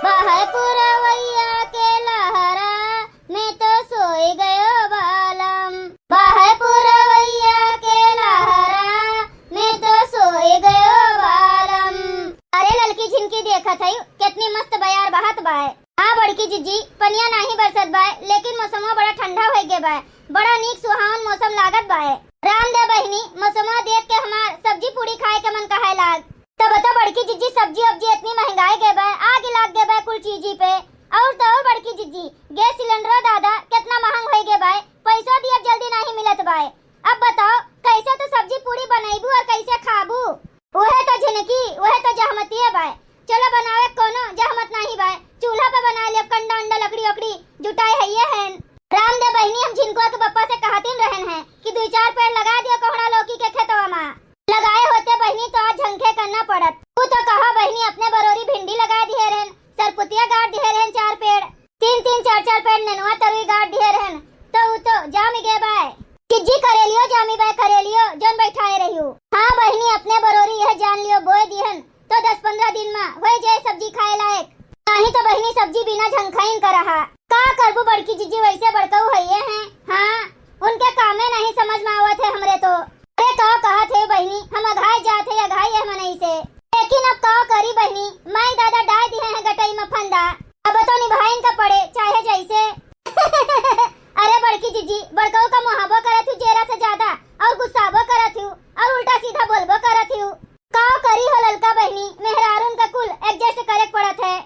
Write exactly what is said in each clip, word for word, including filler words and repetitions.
बहे पुरवैया के लहरा में तो सोई गयो बालम, बहे पुरवैया के लहरा में तो सोई गयो बालम। अरे ललकी झिनकी, देखत हई केतनी मस्त बयार बहत बाय। हाँ बड़की जिज्जी, पनिया नाहीं बरसत बाय, लेकिन मौसमवा बड़ा ठंडा होइ गए बाय, बड़ा नीक सुहावन मौसम लागत बाय। राम दे बहिनी, मौसमवा देख के हमार सब्जी पूड़ी खाए के मन कहाए लाग। तब तो बड़की जिज्जी, सब्जी उब्जी एतनी महंगाए गए बाय, आग लाग गए बाय कुल चीजी पे। और तो और बड़की जिज्जी, गैस सिलेंडरो दादा केतना महंग होइ गए बाय, पैसो दियब जल्दी नाहीं मिलत बाय। अब बताओ, कैसे तू सब्जी पूड़ी बनैबू और कैसे खाबू? उहे तो झिनकी, उहे तो जहमतिये बाय। चलो बनावे, कोनो जहमत नाहीं बाय, चूल्हा पे बनाए लेब, कंडा उंडा लकड़ी ओकड़ी जुटाए हइये हैं। राम दे बहिनी, हम झिनकुआ के पप्पा से कहतिन रहन हैं कि दुई चार पेड़ लगा दियो कोहड़ा लौकी के खेतवा मा। लगाए होते बहिनी तो आज झंखे करना पड़त। तू तो कहा बहिनी, अपने बरोरी भिंडी लगा दिहे रहन, सरपुतिया गाड़ दिहे रहन चार पेड़, तीन तीन चार चार पेड़ नेनुआ तरुई गाड़ दिहे रहन, तो उ तो जामि गए बाय। जिज्जी करेलियो जामि बाय, करेलियो जौन बैठाए रहियो। हाँ बहिनी, अपने बरोरी यह जान लियो बोए दिहन, तो दस पन्द्रह दिन मा होइ जाए सब्जी खाए लायक। नाहीं तो बहिनी सब्जी बिना झंखाइन का रहा। का करबू बड़की जिज्जी, वैसे बड़कऊ हइये हैं। हाँ, उनके कामे नाहीं समझ मा आवत है हमरे तो। अरे का कहत है बहिनी, हम अघाए जात है, अघाए यह मनई से। लेकिन अब का करी बहिनी, माई दादा डाय दिहे हैं गटई मा फंदा। अब तो निभाइन का पड़े, चाहे जैसे। अरे बड़की जिज्जी, बड़कऊ का मोहाबो करत हूँ जेरा से ज्यादा, और गुस्साबो करत हूँ, और उल्टा सीधा बोलबो करत हूँ। का करी हो ललका बहिनी, मेहरारून का कुल adjust करे के पड़त है।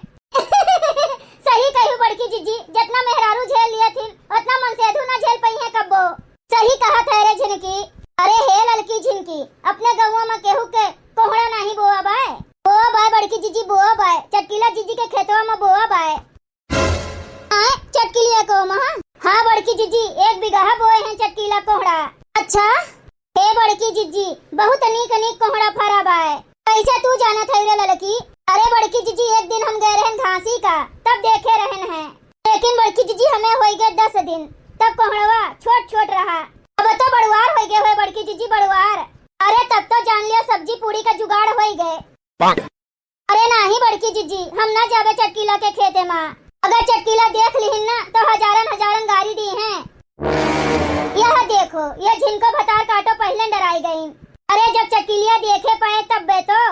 सही कही बड़की जिज्जी, जितना मेहरारू झेल लिए थी, उतना मनसेधू ना झेल पइहे कब्बो। सही कहत है रे झिनकी। अरे हे ललकी झिनकी, अपने गौवा मा केहू के कोहड़ा नाहीं बोआ बाय? बोआ बाय बड़की जिज्जी, बोआ बाय। चटकीला जिज्जी के खेतवा मा बोआ बाय। आय, चटकीलिया को महा? हाँ बड़की जिज्जी, एक बिगहा बोए हैं चटकीला कोहड़ा। अच्छा, हे बड़की जिज्जी, बहुत नीक नीक कोहड़ा फरा बाय। कैसे तू जानत है रे ललकी? अरे बड़की जिज्जी, एक दिन हम गए रहन घासी का, तब देखे रहन हैं। लेकिन बड़की जिज्जी, हमें होइ गए दस दिन, तब कोहड़वा छोट छोट रहा। अब तो बड़ुआर होइ गए हुए बड़की जिज्जी, बड़ुआर। अरे तब तो जान लियो सब्जी पूड़ी का जुगाड़ होइ गए। अरे नाहीं बड़की जिज्जी, हम ना जाबे चटकीला के खेते मा। अगर चटकीला देख लिहिन ना तो हजारन हजारन गारी दिहे हैं। यह देखो, ये झिनको भतार काटो पहिले डराई गईं। अरे जब चटकीलिया देखे पाए तब बे तो।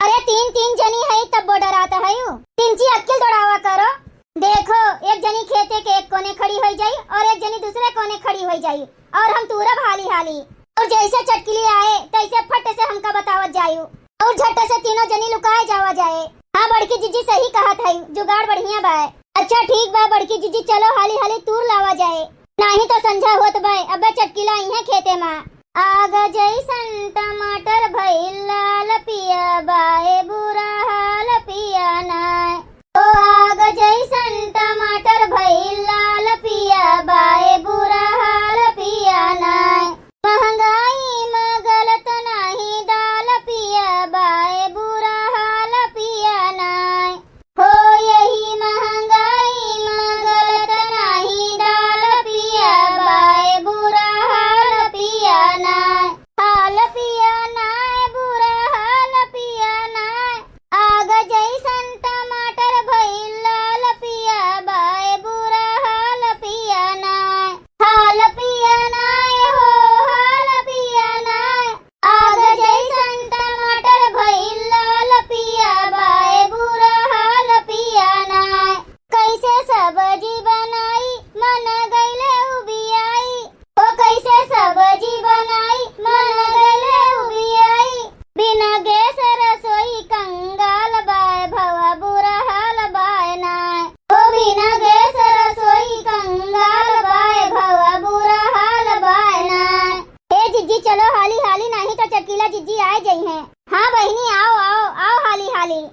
अरे तीन तीन जनी है तब वो डरात है। तिनची अक्किल दौड़ावा करो। देखो, एक जनी खेते के एक कोने खड़ी होइ जाई और एक जनी दूसरे कोने खड़ी होइ जाई। और हम तूरब हाली हाली। और जैसे चटकीली आए, तैसे फट से हमका बतावत जायु। और झट से तीनों जनी लुकाए जावा जाए। हाँ, बड़की जिज्जी सही कहत है, जुगाड़ बढ़िया बाय। अच्छा ठीक बा बड़की जिज्जी, चलो हाली हाली तूर लावा जाए, नाहीं तो संझा होत बाय, अबे चटकीला अइहें खेते मा। आग जैसन टमाटर भइल लाल पिया, बाए बुरा हाल पिया नाय। ओ आग जैसन टमाटर भइल लाल पिया, बाए बुरा हाल पिया नाय। महंगाई मा गलत नाही दाल पिया, बाए बुरा हाल पिया नाय। हो यही महंगाई मा गलत नाही दाल पिया, बाए बुरा हाल पिया नाय। हाल पिया नाय, बुरा हाल पिया नाय। आग जैसन टमाटर भइल लाल पिया, बाए बुरा हाल पिया नाय। हाल पिया नाय हो, हाल पिया नाय। आग जैसन टमाटर भइल लाल पिया, बाए बुरा हाल पिया नाय। कैसे सब्जी बनाई, मन गइले उबियाई। ओ कैसे सब्जी बनाई, मन गइले उबियाई। बिना गैस रसोई कंगाल बाय, भवा बुरा हाल बाय नाय। ओ बिना गैस रसोई कंगाल बाय, भवा बुरा हाल बाय नाय। ए जिज्जी, चलो हाली हाली, नाही तो चटकीला जिज्जी आए जइहें। हाँ बहिनी, आओ, आओ, आओ हाली हाली।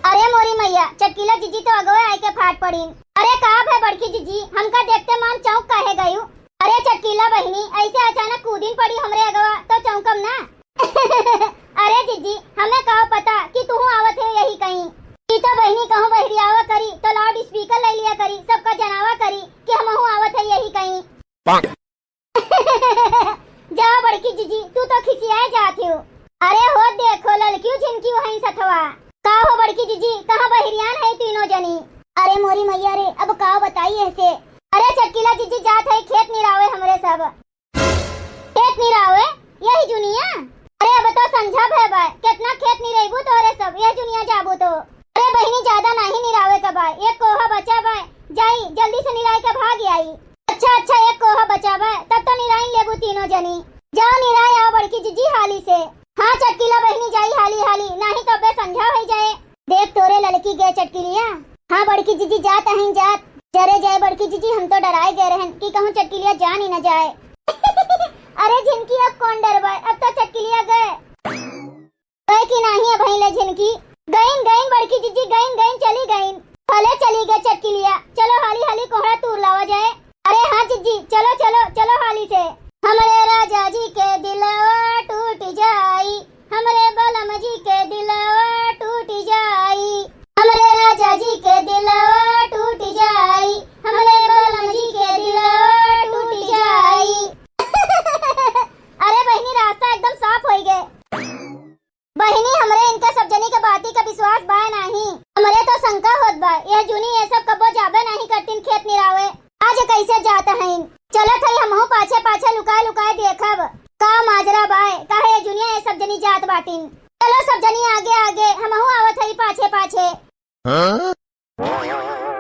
अरे मोरी मैया, चटकीला जिज्जी तो अगवे आए के फाट पड़ीन। अरे का भे बड़की जिज्जी, हमका देखते मान चौंक काहे गयू? अरे चटकीला बहिनी, ऐसे अचानक कूदिन पड़ी हमरे अगवा, तो चौंकम ना। अरे जिज्जी, हमें का पता कि तुहू आवत है यही कहीं। ई तो बहिनी कहूँ बहरियावा करी, तो loud speaker ले लिया करी, सबका जनावा करी कि हमहू आवत है यही कहीं। जा बड़की जिज्जी, तू तो खिसियाए जात हो। अरे हो देखो ललकियो झिनकी वहीं सथवा। का हो बड़की जिज्जी, कहाँ बहिरियान है तीनों जनी? अरे मोरी मैया रे, अब का बताई ऐसे। अरे चटकीला जिज्जी, जात है खेत निरावे हमरे सब। खेत निरावे? यही जुनिया? अरे अब तो संझा भय बाय, कितना खेत निरैबू तोहरे सब, यह जुनिया जाबू तो। अरे बहिनी, ज्यादा नाही निरावे के बाय, एक कोहा बचा बाय, जाई जल्दी से निराई के भाग आई। अच्छा अच्छा, एक कोहा बचा बाय, तब तो निराई लेबू तीनों जनी। जाओ निराई आओ बड़की जिज्जी हाली से। हाँ चटकीला बहिनी, जाई हाली हाली, नाही तो अबे संझा हो जाए। देख तोरे ललकी गे चटकिलिया। हाँ बड़की जिज्जी, जात अहिन जात। जरे जाए बड़की जिज्जी, हम तो डराए गए रहन कि कहूँ चटकिलिया जान ही न जाए। अरे झिनकी, अब कौन डरबे, अब तो चटकिलिया गए। गए कि नाही अब ले झिनकी? गइन गइन बड़की जिज्जी, गइन गइन चली गइन। भले चली गए चटकिलिया, चलो हाली हाली कोहड़ा तूर लावा जाए। अरे हाँ जिज्जी, चलो चलो चलो हाली से। हमरे राजा जी के दिलवा टूट जाई, हमरे बलम जी के दिलवा टूट जाई, हमरे राजा जी के दिलवा टूट जाई, हमरे बलम जी के दिलवा टूट जाई। अरे बहिनी, रास्ता एकदम साफ होई गए। बहिनी, हमरे इनका सब जनी के बाती का विश्वास बाय नाही। हमरे तो शंका होत बा, यह जुनी ये सब कबो जाबे नाही करतीन खेत निरावे। आज कैसे जात हईन? चलत हई हमहू पाछे पाछे लुकाए लुकाए देखब का माजरा बाय, काहे ये जुनिया ये सब जनी जात बाटिन। चलो सब जनी आगे आगे, हमहू आवत हई पाछे पाछे। हाँ?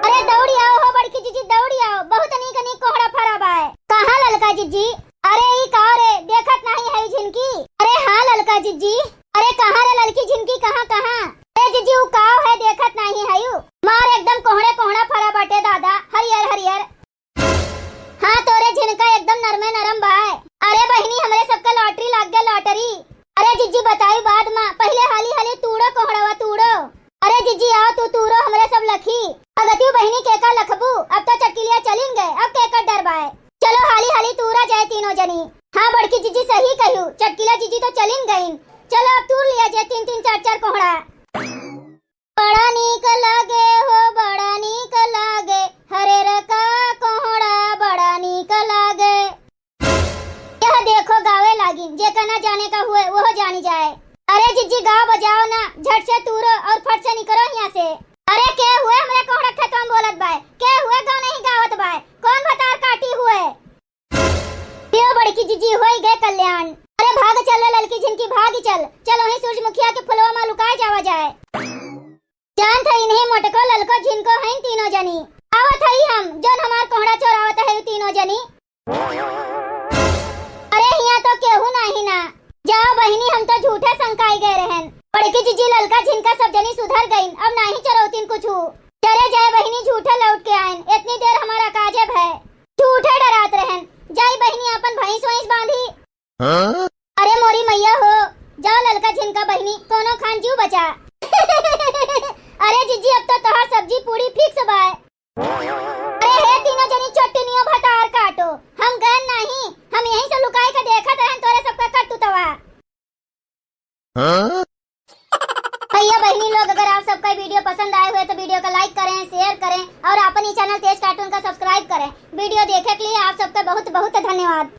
अरे दौड़ी आओ हो बड़की जिज्जी, दौड़ी आओ, बहुत नीक नीक कोहड़ा फरा बाय। कहाँ ललका जिज्जी? अरे ई का रे, देखत नाही है झिनकी? अरे हाँ ललका जिज्जी। अरे कहाँ रे ललकी झिनकी, कहाँ कहाँ? अरे जिज्जी उ काव है, देखत नाही है यू? मार एकदम कोहड़े कोहड़ा फरा बाटे दादा, हरियर हरियर। हाँ तोरे झिनका एकदम नरमे नरम बाय। अरे बहिनी, हमरे सबका लॉटरी लाग गए लॉटरी। अरे जिज्जी बताई बाद मा, पहिले हाली हाली तूड़ो कोहड़वा तूड़ो। अरे जिज्जी आओ तू तूरो हमरे सब लखी। अगतियो बहिनी केका लखबू, अब तो चटकिलिया चलिन गए, अब केकर डर बाय। चलो हाली हाली तूरा जाए तीनों जनी। हाँ बड़की जिज्जी सही कहू, चटकिला जिज्जी तो चलिन गइन। चलो अब तूर लिया जाए तीन तीन चार चार कोहड़ा। बड़ा नीक लागे हो, बड़ा नीक लागे, हरेर का कोहड़ा बड़ा नीक लागे। यह देखो गावे लागिन, जेका ना जाने का हुए वह जानी जाए। अरे जिज्जी गाओ बजाओ ना, झट से तूरो और फट से निकरो यहाँ से। अरे के हुए हमरे कोहड़ा खेतवा में बोलत बाय, के हुए गाँव नहीं गावत बाय, कौन भतार काटी हुए? यो बड़की जिज्जी होई गए कल्याण। अरे भाग चल रे ललकी झिनकी, भागी चल, चल वहीं सूरजमुखिया के फुलवा मा लुकाए जावा जाए। जानत हई इन्हीं मोटको ललको झिनको हईन तीनों जनी। आवत हई हम, जौन हमार कोहड़ा चोरावत है तीनों जनी। अरे हियाँ तो केहू नाही ना। जाओ बहिनी, हम तो झूठे शंकाई गए रहन। बड़की जिज्जी ललका झिनका सब जनी सुधर गईन, अब नाही चोरौतीन कुछू। चले जाए बहिनी, झूठे लौट के आयन, इतनी देर हमारा काजे भय। झूठे डरात रहन। जाई बहिनी, आपन भैंस वैंस बांधी। हाँ? अरे मोरी मैया हो, जाओ ललका झिनका बहिनी, कोनो खान जीव बचा। अरे जिज्जी, अब तो तोहार सब्जी पूरी fix बाय। अरे हे तीनों जनी चोट्टिनियों भतार काटो, हम गए नाही, हम यहीं से लुकाई के देखत रहन तोरे सबका करतूतवा। हाँ? भैया बहिनी लोग, अगर आप सबका video पसंद आए हुए तो video का like करें, share करें और अपन ही channel तेज cartoon का subscribe करें। Video देखे के लिए आप सबका बहुत बहुत धन्यवाद।